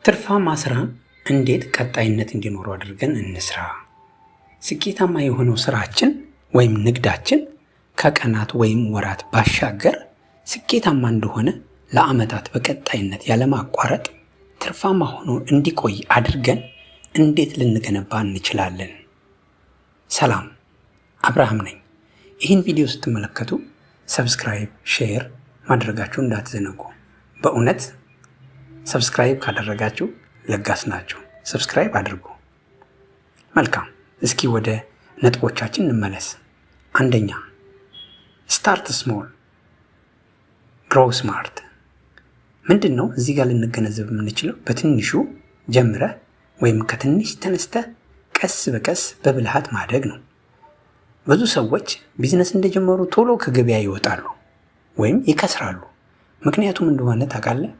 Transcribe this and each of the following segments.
ትርፋማ ስራን እንዴት ቀጣይነት እንዲኖረው አድርገን እንስራ? ስኬታማ የሆነው ስራችን ወይም ንግዳችን ከቀናት ወይም ወራት ባሻገር ስኬታማ እንደሆነ ለዓመታት በቀጣይነት ያለማቋረጥ ትርፋማ ሆኖ እንዲቆይ አድርገን እንዴት ልንገነባ እንችላለን? ሰላም፣ አብርሃም ነኝ። ይህን ቪዲዮ ስትመለከቱ subscribe፣ share ማድረጋችሁ እንዳትዘነጉ። በእውነት subscribe ካደረጋችሁ ለጋስ ናችሁ። Subscribe አድርጉ። መልካም፣ እስኪ ወደ ነጥቦቻችን እንመለስ። አንደኛ፣ start small, grow smart። ምንድን ነው እዚህ ጋር ልንገነዘብ የምንችለው? በትንሹ ጀምረህ ወይም ከትንሽ ተነስተህ ቀስ በቀስ በብልሃት ማደግ ነው። ብዙ ሰዎች ቢዝነስ እንደጀመሩ ቶሎ ከገበያ ይወጣሉ ወይም ይከስራሉ። ምክንያቱም እንደሆነ ታውቃለህ?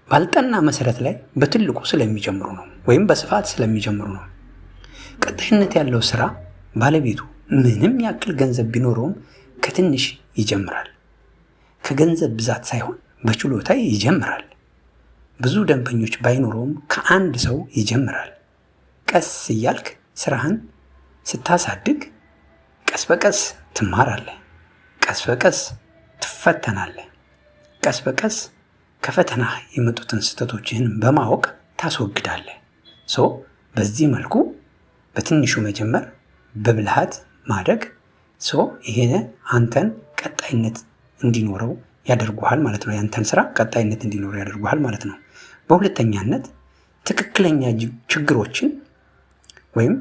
ባልጠና መሰረት ላይ በትልቁ ስለሚጀምሩ ነው፣ ወይም በስፋት ስለሚጀምሩ ነው። ቀጣይነት ያለው ስራ ባለቤቱ ምንም ያክል ገንዘብ ቢኖረውም ከትንሽ ይጀምራል። ከገንዘብ ብዛት ሳይሆን በችሎታ ይጀምራል። ብዙ ደንበኞች ባይኖረውም ከአንድ ሰው ይጀምራል። ቀስ እያልክ ስራህን ስታሳድግ ቀስ በቀስ ትማራለህ። ቀስ በቀስ ትፈተናለህ። ቀስ በቀስ ከፈተና የመጡትን ስህተቶችህን በማወቅ ታስወግዳለህ። So በዚህ መልኩ በትንሹ መጀመር፣ በብልሃት ማደግ፣ so ይሄ አንተን ቀጣይነት እንዲኖረው ያደርጉሃል ማለት ነው። ያንተን ስራ ቀጣይነት እንዲኖረው ያደርጉሃል ማለት ነው። በሁለተኛነት ትክክለኛ ችግሮችን ወይም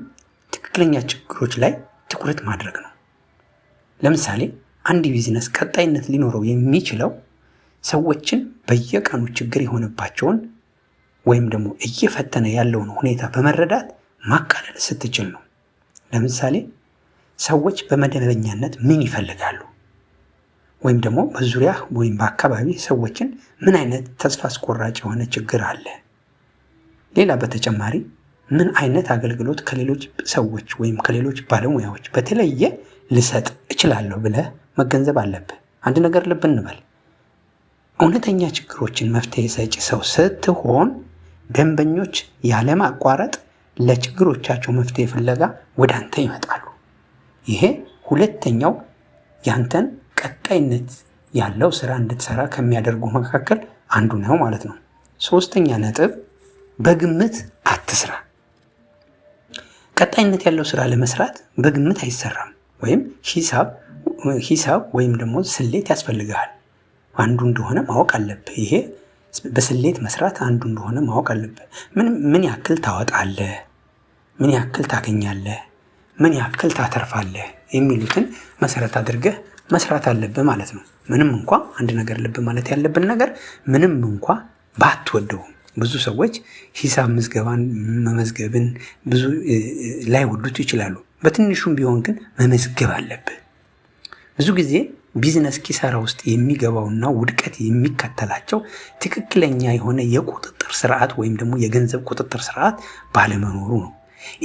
ትክክለኛ ችግሮች ላይ ትኩረት ማድረግ ነው። ለምሳሌ አንድ ቢዝነስ ቀጣይነት ሊኖረው የሚችለው ሰዎችን በየቀኑ ችግር የሆነባቸውን ወይም ደግሞ እየፈተነ ያለውን ሁኔታ በመረዳት ማቃለል ስትችል ነው። ለምሳሌ ሰዎች በመደበኛነት ምን ይፈልጋሉ? ወይም ደግሞ በዙሪያ ወይም በአካባቢ ሰዎችን ምን አይነት ተስፋ አስቆራጭ የሆነ ችግር አለ? ሌላ በተጨማሪ ምን አይነት አገልግሎት ከሌሎች ሰዎች ወይም ከሌሎች ባለሙያዎች በተለየ ልሰጥ እችላለሁ ብለህ መገንዘብ አለብህ። አንድ ነገር ልብ እንበል። እውነተኛ ችግሮችን መፍትሄ ሰጪ ሰው ስትሆን ደንበኞች ያለማቋረጥ ለችግሮቻቸው መፍትሄ ፍለጋ ወደ አንተ ይመጣሉ። ይሄ ሁለተኛው ያንተን ቀጣይነት ያለው ስራ እንድትሰራ ከሚያደርጉ መካከል አንዱ ነው ማለት ነው። ሶስተኛ ነጥብ፣ በግምት አትስራ። ቀጣይነት ያለው ስራ ለመስራት በግምት አይሰራም፣ ወይም ሂሳብ ወይም ደግሞ ስሌት ያስፈልግሃል። አንዱ እንደሆነ ማወቅ አለብህ። ይሄ በስሌት መስራት አንዱ እንደሆነ ማወቅ አለብህ። ምን ምን ያክል ታወጣለህ፣ ምን ያክል ታገኛለህ፣ ምን ያክል ታተርፋለህ የሚሉትን መሰረት አድርገህ መስራት አለብህ ማለት ነው። ምንም እንኳ አንድ ነገር ልብ ማለት ያለብን ነገር፣ ምንም እንኳ ባትወደውም፣ ብዙ ሰዎች ሂሳብ ምዝገባን መመዝገብን ብዙ ላይወዱት ይችላሉ። በትንሹም ቢሆን ግን መመዝገብ አለብህ። ብዙ ጊዜ ቢዝነስ ኪሳራ ውስጥ የሚገባውና ውድቀት የሚከተላቸው ትክክለኛ የሆነ የቁጥጥር ስርዓት ወይም ደግሞ የገንዘብ ቁጥጥር ስርዓት ባለመኖሩ ነው።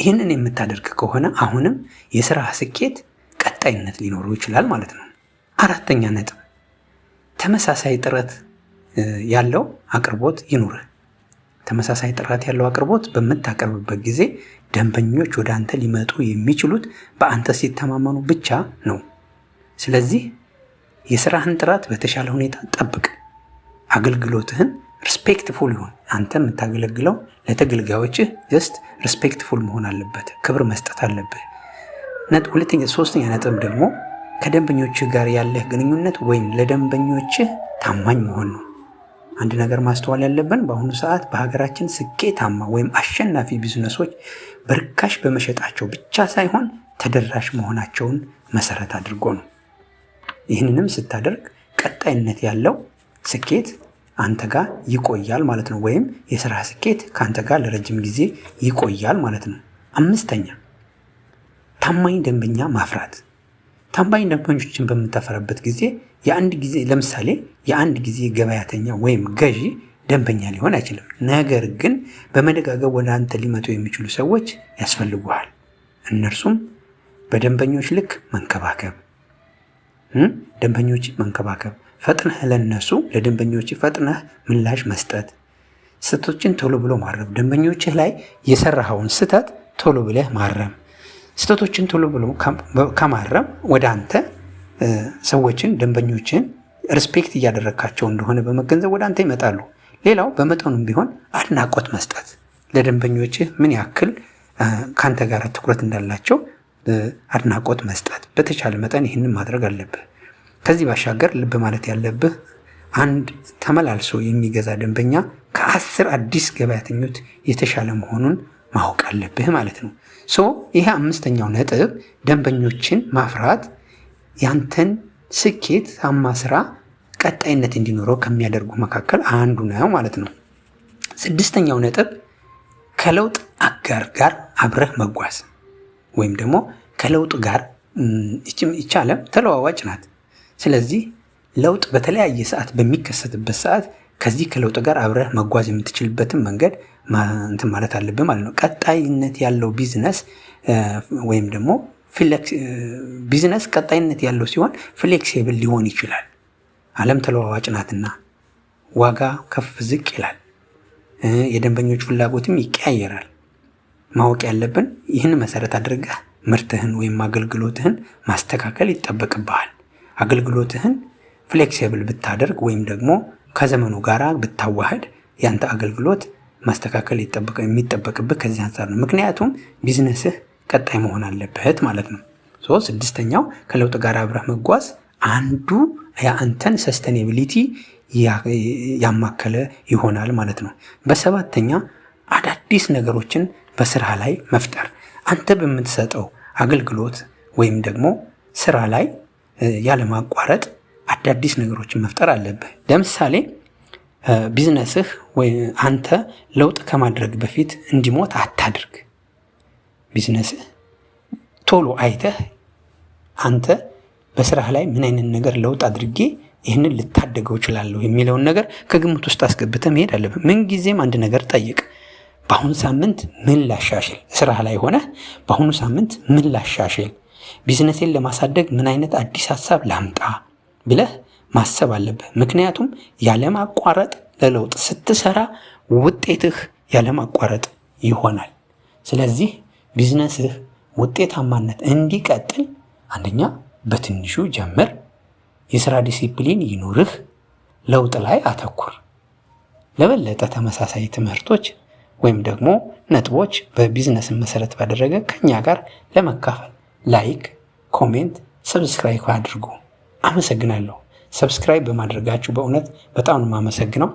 ይህንን የምታደርግ ከሆነ አሁንም የስራ ስኬት ቀጣይነት ሊኖረው ይችላል ማለት ነው። አራተኛ ነጥብ፣ ተመሳሳይ ጥራት ያለው አቅርቦት ይኑርህ። ተመሳሳይ ጥራት ያለው አቅርቦት በምታቀርብበት ጊዜ ደንበኞች ወደ አንተ ሊመጡ የሚችሉት በአንተ ሲተማመኑ ብቻ ነው። ስለዚህ የስራህን ጥራት በተሻለ ሁኔታ ጠብቅ። አገልግሎትህን respectful ይሁን። አንተ የምታገለግለው ለተገልጋዮችህ just respectful መሆን አለበት። ክብር መስጠት አለብህ። ሁለተኛ ሶስተኛ ነጥብ ደግሞ ከደንበኞችህ ጋር ያለህ ግንኙነት ወይም ለደንበኞችህ ታማኝ መሆን ነው። አንድ ነገር ማስተዋል ያለብን፣ በአሁኑ ሰዓት በሀገራችን ስኬታማ ወይም አሸናፊ ቢዝነሶች በርካሽ በመሸጣቸው ብቻ ሳይሆን ተደራሽ መሆናቸውን መሰረት አድርጎ ነው። ይህንንም ስታደርግ ቀጣይነት ያለው ስኬት አንተ ጋር ይቆያል ማለት ነው። ወይም የስራ ስኬት ከአንተ ጋር ለረጅም ጊዜ ይቆያል ማለት ነው። አምስተኛ፣ ታማኝ ደንበኛ ማፍራት። ታማኝ ደንበኞችን በምታፈራበት ጊዜ የአንድ ጊዜ ለምሳሌ የአንድ ጊዜ ገበያተኛ ወይም ገዢ ደንበኛ ሊሆን አይችልም። ነገር ግን በመደጋገም ወደ አንተ ሊመጡ የሚችሉ ሰዎች ያስፈልጉሃል። እነርሱም በደንበኞች ልክ መንከባከብ፣ ደንበኞች መንከባከብ፣ ፈጥነህ ለነሱ ለደንበኞች ፈጥነህ ምላሽ መስጠት፣ ስህተቶችን ቶሎ ብሎ ማረም፣ ደንበኞችህ ላይ የሰራኸውን ስህተት ቶሎ ብለህ ማረም። ስህተቶችን ቶሎ ብሎ ከማረም ወደ አንተ ሰዎችን ደንበኞችን respect እያደረግካቸው እንደሆነ በመገንዘብ ወደ አንተ ይመጣሉ። ሌላው በመጠኑም ቢሆን አድናቆት መስጠት፣ ለደንበኞችህ ምን ያክል ከአንተ ጋር ትኩረት እንዳላቸው አድናቆት መስጠት። በተቻለ መጠን ይህንን ማድረግ አለብህ። ከዚህ ባሻገር ልብ ማለት ያለብህ አንድ ተመላልሶ የሚገዛ ደንበኛ ከ10 አዲስ ገበያተኞች የተሻለ መሆኑን ማወቅ አለብህ ማለት ነው። So ይሄ አምስተኛው ነጥብ ደንበኞችን ማፍራት ያንተን ስኬታማ ስራ ቀጣይነት እንዲኖረው ከሚያደርጉ መካከል አንዱ ነው ማለት ነው። ስድስተኛው ነጥብ ከለውጥ አጋር ጋር አብረህ መጓዝ ወይም ደግሞ ከለውጥ ጋር፣ ይቺ ዓለም ተለዋዋጭ ናት። ስለዚህ ለውጥ በተለያየ ሰዓት በሚከሰትበት ሰዓት ከዚህ ከለውጥ ጋር አብረህ መጓዝ የምትችልበትን መንገድ እንትን ማለት አለብህ ማለት ነው። ቀጣይነት ያለው ቢዝነስ ወይም ደግሞ ቢዝነስ ቀጣይነት ያለው ሲሆን flexible ሊሆን ይችላል። ዓለም ተለዋዋጭ ናትና ዋጋ ከፍ ዝቅ ይላል። የደንበኞች ፍላጎትም ይቀያየራል። ማወቅ ያለብን ይህን መሰረት አድርገህ ምርትህን ወይም አገልግሎትህን ማስተካከል ይጠበቅብሃል። አገልግሎትህን flexible ብታደርግ ወይም ደግሞ ከዘመኑ ጋር ብታዋህድ ያንተ አገልግሎት ማስተካከል የሚጠበቅብህ ከዚህ አንጻር ነው። ምክንያቱም ቢዝነስህ ቀጣይ መሆን አለበት ማለት ነው። So ስድስተኛው ከለውጥ ጋር አብረህ መጓዝ አንዱ የአንተን sustainability ያማከለ ይሆናል ማለት ነው። በሰባተኛ አዳዲስ ነገሮችን በስራ ላይ መፍጠር፣ አንተ በምትሰጠው አገልግሎት ወይም ደግሞ ስራ ላይ ያለማቋረጥ አዳዲስ ነገሮችን መፍጠር አለብህ። ለምሳሌ ቢዝነስህ ወይ አንተ ለውጥ ከማድረግ በፊት እንዲሞት አታድርግ። ቢዝነስህ ቶሎ አይተህ አንተ በስራህ ላይ ምን አይነት ነገር ለውጥ አድርጌ ይህንን ልታደገው እችላለሁ የሚለውን ነገር ከግምት ውስጥ አስገብተህ መሄድ አለብህ። ምንጊዜም አንድ ነገር ጠይቅ። በአሁኑ ሳምንት ምን ላሻሽል? ስራህ ላይ ሆነህ በአሁኑ ሳምንት ምን ላሻሽል? ቢዝነሴን ለማሳደግ ምን አይነት አዲስ ሀሳብ ላምጣ ብለህ ማሰብ አለብህ። ምክንያቱም ያለማቋረጥ ለለውጥ ስትሰራ ውጤትህ ያለማቋረጥ ይሆናል። ስለዚህ ቢዝነስህ ውጤታማነት እንዲቀጥል አንደኛ በትንሹ ጀምር፣ የስራ ዲሲፕሊን ይኑርህ፣ ለውጥ ላይ አተኩር። ለበለጠ ተመሳሳይ ትምህርቶች ወይም ደግሞ ነጥቦች በቢዝነስን መሰረት ባደረገ ከኛ ጋር ለመካፈል like፣ comment፣ subscribe አድርጉ። አመሰግናለሁ። Subscribe በማድረጋችሁ በእውነት በጣም ነው የማመሰግነው።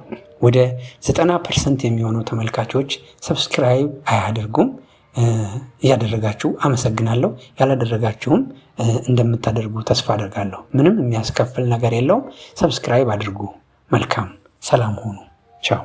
ወደ 90% የሚሆኑ ተመልካቾች subscribe አያደርጉም። እያደረጋችሁ አመሰግናለሁ። ያላደረጋችሁም እንደምታደርጉ ተስፋ አደርጋለሁ። ምንም የሚያስከፍል ነገር የለውም። Subscribe አድርጉ። መልካም ሰላም ሁኑ። ቻው።